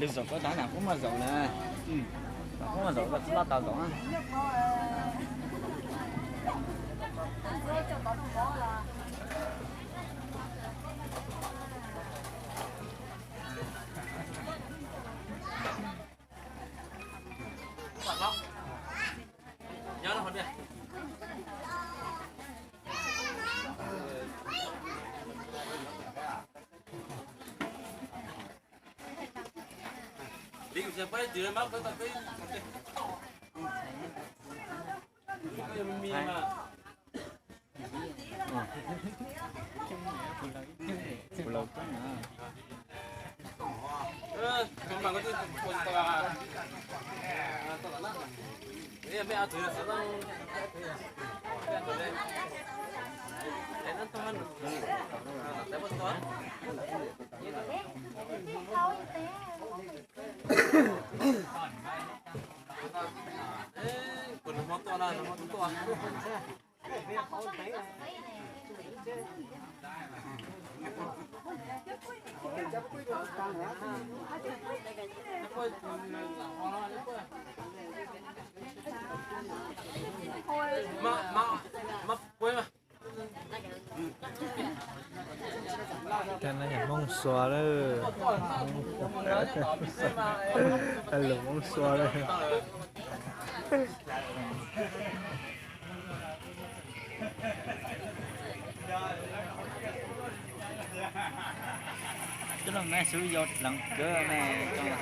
Lwm zaum koj tau nram qub muaj zaum na. Nram qub muaj zaum koj txhob loj tau zaum na. Cov no yog Hmoob Suav lawm. Lus Hmoob Suav lawm. Cov no mas xub yau dleev kawg ne, cov no